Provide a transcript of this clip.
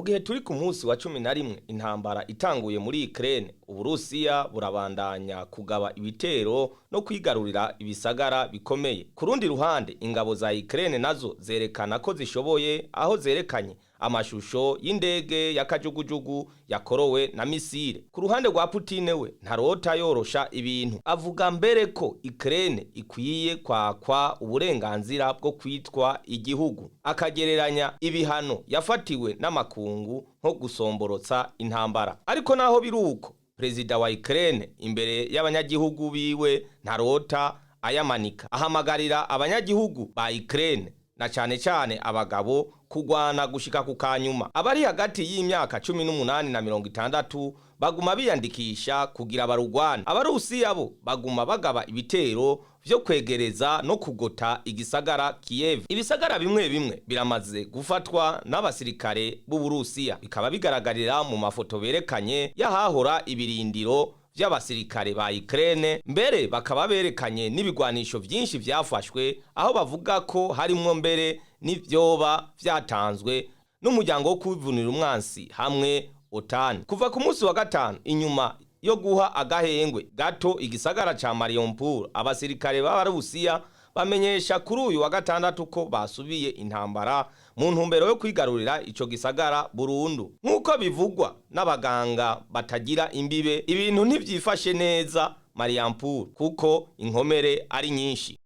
Mu gihe turi ku munsi wa 11 intambara itanguye muri Ukraine, Uburusiya burabandanya kugaba ibitero no kwigarurira ibisagara bikomeye. Ku rundi ruhande, ingabo za Ukraine nazo zerekana ko zishoboye, aho zerekanye amashusho y'indege ya kajugujugu yakorowe na misile. Ku ruhande rwa Putin, we ntarota yorosha ibintu, avuga mbere ko Ukraine ikwiye kwakwa uburenganzira bwo kwitwa igihugu, akagereranya ibihano yafatiwe n'amakungu nko gusomborotsa intambara. Ariko naho biruko, perezida wa Ukraine imbere y'abanyagihugu biwe ntarota ayamanika, ahamagarira abanyagihugu ba Ukraine na cane cane abagabo kugwana gushika ku kanyuma. Abari hagati y'imyaka 18 na 60 baguma biyandikisha kugira barugwane. Abarusiya bo baguma bagaba ibitero vyo kwegereza no kugota igisagara Kiev. Ibisagara bimwe bimwe biramaze gufatwa n'abasirikare b'Uburusiya, bikaba bigaragarira mu mafoto berekanye y'ahahora ibirindiro vy'abasirikare ba Ukraine. Mbere bakaba berekanye n'ibigwanisho vyinshi vyafashwe, aho bavuga ko harimwo mbere n'ivyoba vyatanzwe n'umuryango wo kwivunira umwansi hamwe OTAN. Kuva ku munsi wa gatanu, inyuma yo guha agahengwe gato igisagara ca Mariupol, abasirikare b'Abarusiya bamenyesha kuri uyu wa gatandatu ko basubiye intambara mu ntumbero yo kwigarurira ico gisagara burundu. Nk'uko bivugwa n'abaganga batagira imbibe, ibintu ntivyifashe neza Mariupol kuko inkomere ari nyinshi.